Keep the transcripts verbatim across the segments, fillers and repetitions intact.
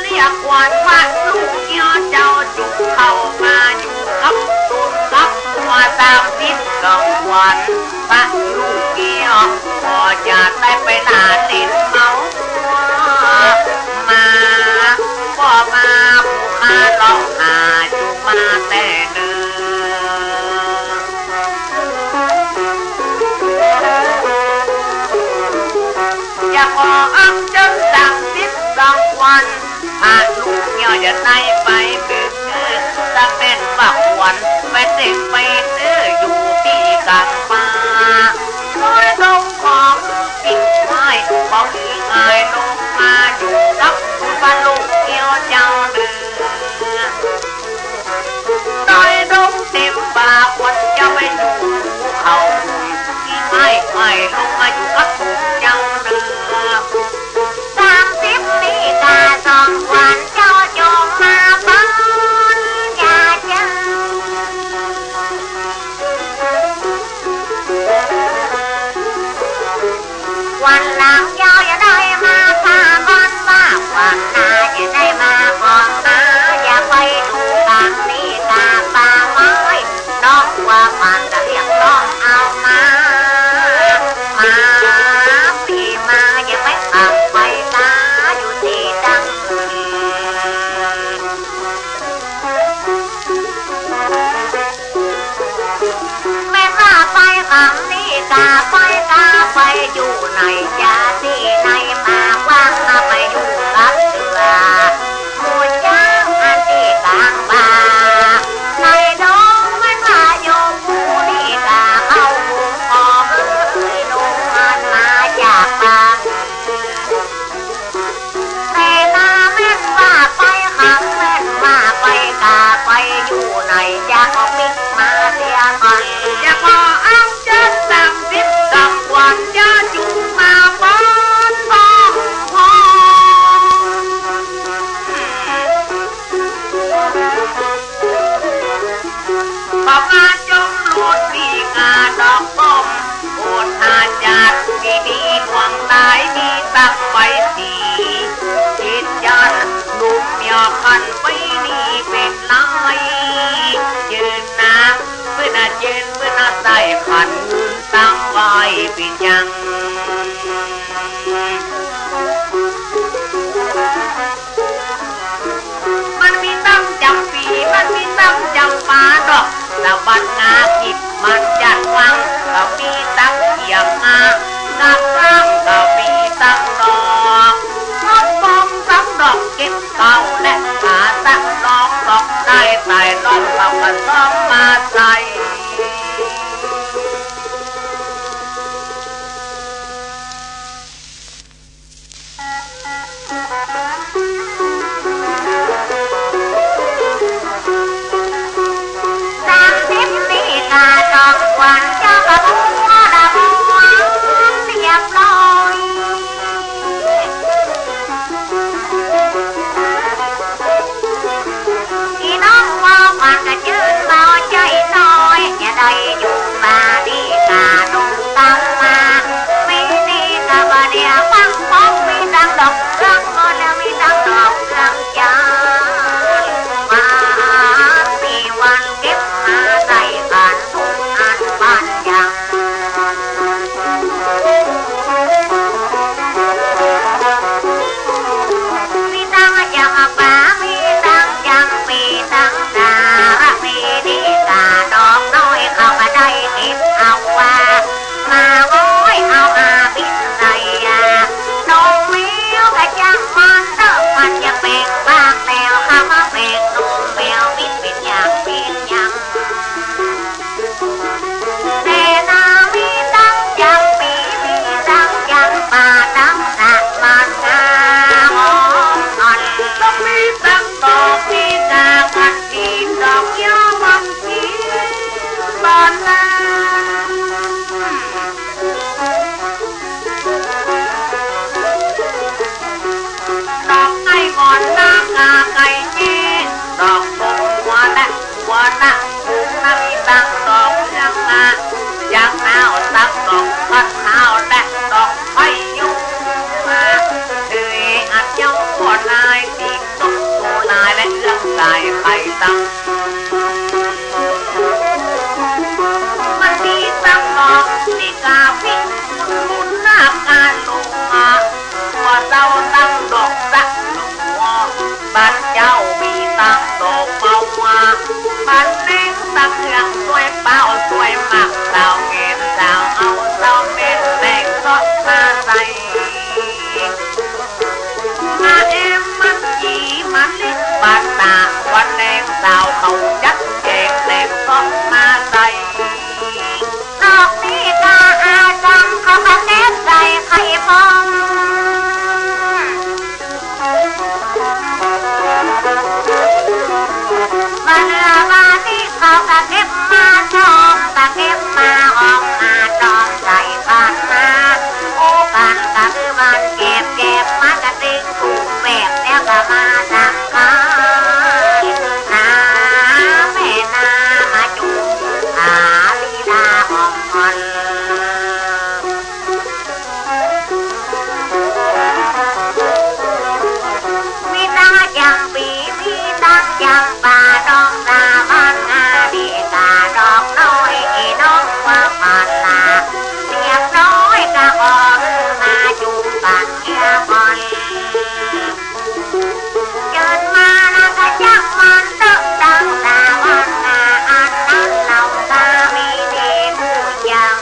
เรียกขวัญพระลูกเอี้ยเจ้าจุ่มเข้ามาอยู่กับตูนกับหัวสามสิบสองวัน พระลูกเอี้ยก็จะได้ไปหน้าเต็นท์เมา มา ก็มาผู้ข้าร้องหาจุ่มมาแต่เนิ่น อยากขออัญเชิญสามสิบสองวัน พระลูกเอี้ยจะได้ไปเปิดเอิ้น ถ้าแม่นว่าควรไปเต็มไปเตื้ออยู่ตี้กลางป่า โดยตรงของปิ้งไม้ บ่มีอายลงมาอยู่กับพระลูกเอี้ยเจ้าเน่อ โดยตรงเต็มป่าควรจะไปอยู่ภูเขา ปิ้งไม้ ไม้ลงมาอยู่กับผมเจ้าเน่อ สามสิบนี้กาสองวันเจ้าจงมาป้อนยาเจ้า วันหลังเจ้าอย่าได้มาพาบ้านว่า วันหน้าอย่าได้มาก่อนนะ อย่าไปดูกลางนี้กาป่าไม้ น้องว่ามันจะเรียกน้องเอามา มาปีมาอย่าไปขับไปตาอยู่ที่ดังนี้ แม่นว่าไปครั้งนี้กาไปกาไปอยู่ไหน อย่าตี้ไหนมากว้าง มาไปอยู่กับเสือ หมู่เจ้าอันตี้กลางป่า ในดง แม่นว่าโยมผู้นี้กาเข้าหุงหอมเอ้ย หนุ่มมันมาจากป่า แต่นาแม่นว่าไปครั้ง แม่นว่าไปกาไปอยู่ไหน อยากเอาปิ๊กมาเสียก่อน อยากขออัญเชิญสามสิบสองวันจะจุ่มมาป้อน ข เครื่องสวยเป้าสวยหมาก สาวเกณฑ์สาวเอา สาวแม่นแตงเสาะมาใส่ มาแอมมันจีมันลิบาดต๋า วันแลงสาวเขาจัดแจงแตงเสาะมาใส่ ดอกนี้กาอาจังเขาก็เก็บใส่ไข่พอง วันละวันนี้เขาก็เก็บมาจอม ก็เก็บมาหอมมาจอมใส่บาตรมา โอ้ กันก็คือวันเก็บ เก็บมาจะติดถูกแบบแล้วก็มาสังขาร นาแม่นามาจุ่มหาลีลาหอมมัน มีตังอย่างปี มีตังอย่างป่า ดอกตาบ้านงาดีกาดอกน้อย ไอ้น้องว่าป่านนา เสียงน้อยก็ขอหื้อมาจุ่มกันเสียก่อน เจิญมาแล้วก็จักมันเต๊อะ ตังตาบ้านงา อันนั้นเล่าตามีดีผู้ยัง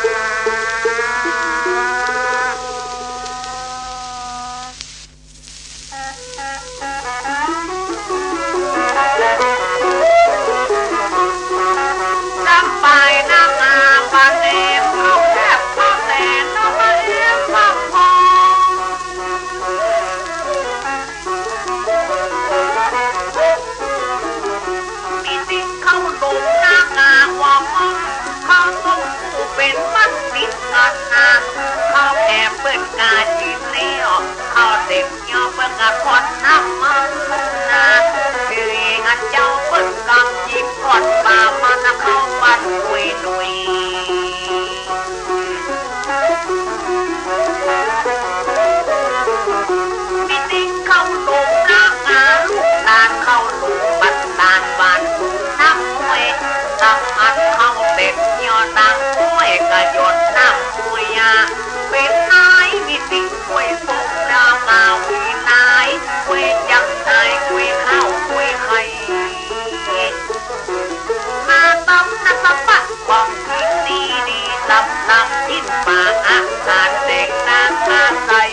ลำไปน้ำมาปะเนม เอาแคบเอาแหลม เอามาเลี้ยงฟังพอ มีสิ่งเข้าหลงนางาว่ามึง เขาต้องผู้เป็นมันติดกันนะ เขาแอบเปิ้นกาจินแล้ว เขาเต็มยอมเปิ้นกาคอนน้ำมันนะ คืออันเจ้าเปิ้นกำจิบคอนป่ามันนะ เข้าปันปุยหนุย มีสิ่งเข้าหลงนางา ลูกตาลเข้าหลงบันดาลบานหลงน้ำห้วย ตังอันเข้าเต็มยอดตังห้วยกะหยดน้ำห้วยอะ เป็นนายมีสิ่งห้วยปกนางา มีนายห้วยจังนายห้วยข้าวห้วยไข่ มาตำนะสะปะของกินดีดี ตำตำกินป่าอาหารแดงนางมาใส่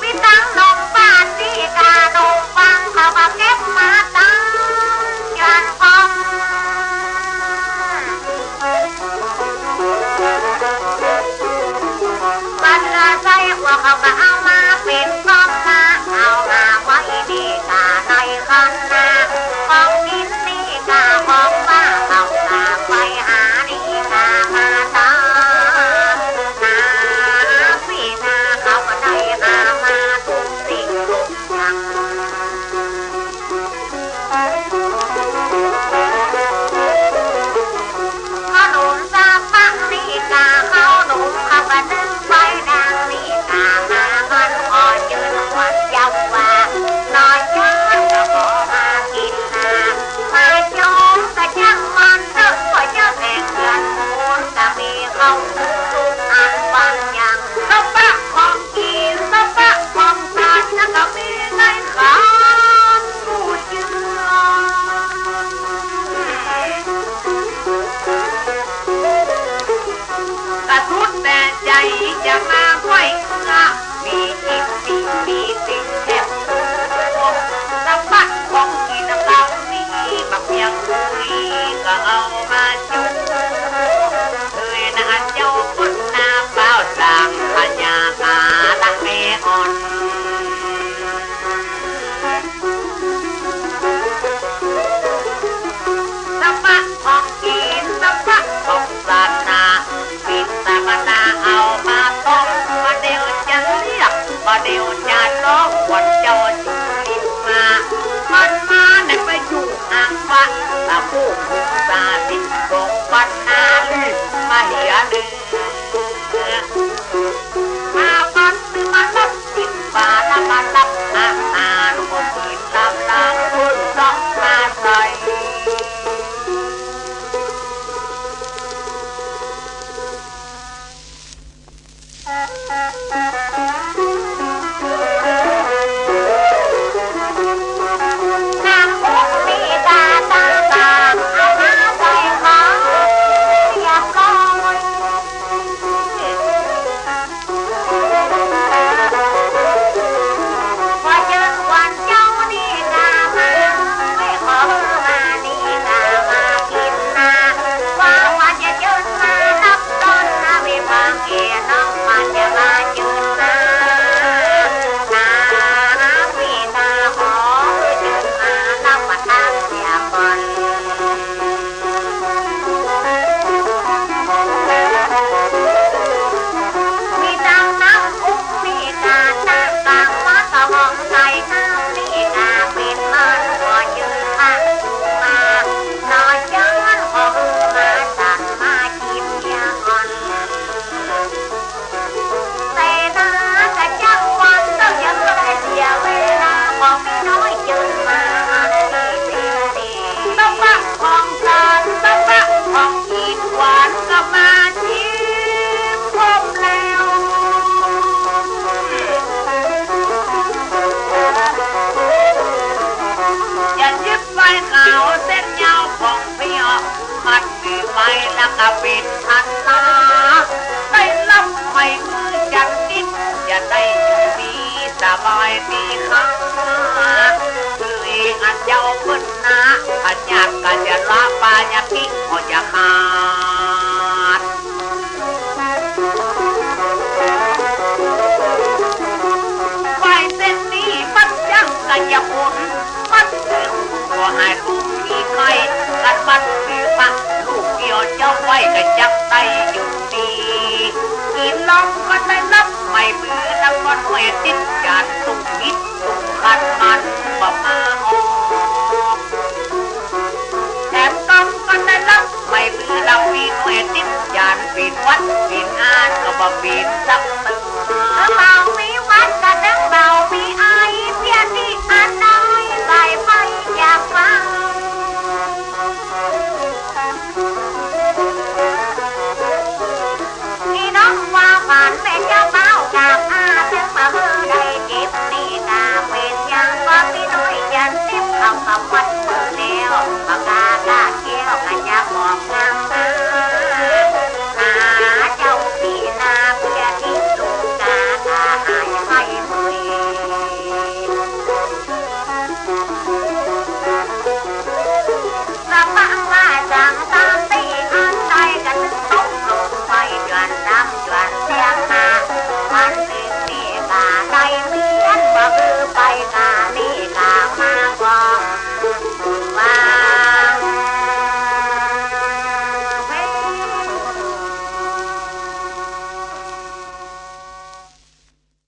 มีตังนมปาติกานมปังเขาก็เก็บมาตังยานกอง บัดละไส้หัวเขาก็เอามาเป็นกองมา เอามาไว้ดีกาในคันนา ของกินนี่กาของป้าเขากาไปหานี่กามาตามนา พี่นาเขาก็ได้หามาทุกสิ่งทุกอย่าง ขนมซาปักนี่กา ข้าวหนมข้าวปะนึ่งไฟดังนี่กา มามันขอเจิญควันเยาวา น้อยเจิญก็ขอมากินนา มาโจมกะจังมันเต๊อะ ขอเจ้าแห่งเดือนมูลกะมีเข้าทุกอันวันยัง สะปะของกิน สะปะของทาน แล้วกะมีในขัน ผู้เจือ กะสุดแต่ใจ๋ จะมาค่อยเอื้อ มีกิ๋นมี มีติดแถม สะบัดของกิ๋นกะมี บักเมียงกุยกะเอามาจุ่ม เอยนะเจ้าปุ้นนาเป้าสางพญากาละแม่อ่อน สะปะของกิ๋น สะปะของสาดนา ปิดตาบานาเอามาต้ม บ่าเดี่ยวจะเรียก บ่าเดี่ยวจะร้อง วันเจ้าจุลินมา มันมาในประยุกต์อังวะ ตะผู้ผู้สาธิต สองปันนาลี มาเหียหนึ่ง มาปันมารับกิ๋นปลา แล้วมารับอาหารก็กิ๋นตามลางคนต้องมาใส่ น้ำพุมีกาตาตา เอามาใส่ จันทร์ทิพย์จะได้อยู่ดีสบายดีค่ะ คือเองอันเจ้าเปิ้นนา อันยากก็จะละปายาพิษก็จะขาด ไปเส้นนี้มันจั้งกะจะผล มันคือขอให้ลูกมีไข้ กันมันคือพระลูกเดียวเจ้าไว้ก็จักได้อยู่ดี กินเหล้าก็ได้รับไม่เบื่อ แล้วก็หน่วยติดจานตุกนิดตุกขัดมันบ่มาออก แถมกำก็ได้รับไม่เบื่อ แล้วมีหน่วยติดจาน เป๋นหวัดเป๋นอาก็บ่เป๋นสักเตื้อ เบามีหวัดก็ดังเบามีไอ เพียงนี้อันน้อยไหลไปอยากฟัง พี่น้องว่าหวานแม่เจ้าเบากราบอา เถิงมาหื้อได้เจ็บนี่กา เป๋นหยังก็พี่น้อยจันทร์ทิพย์เขากำวัดมือแล้ว ปากกากาแก้วขยับออกทางมา หาเจ้าพี่นาเพียงนี้ลูกกา กาหายไปเมื่อย สะปะ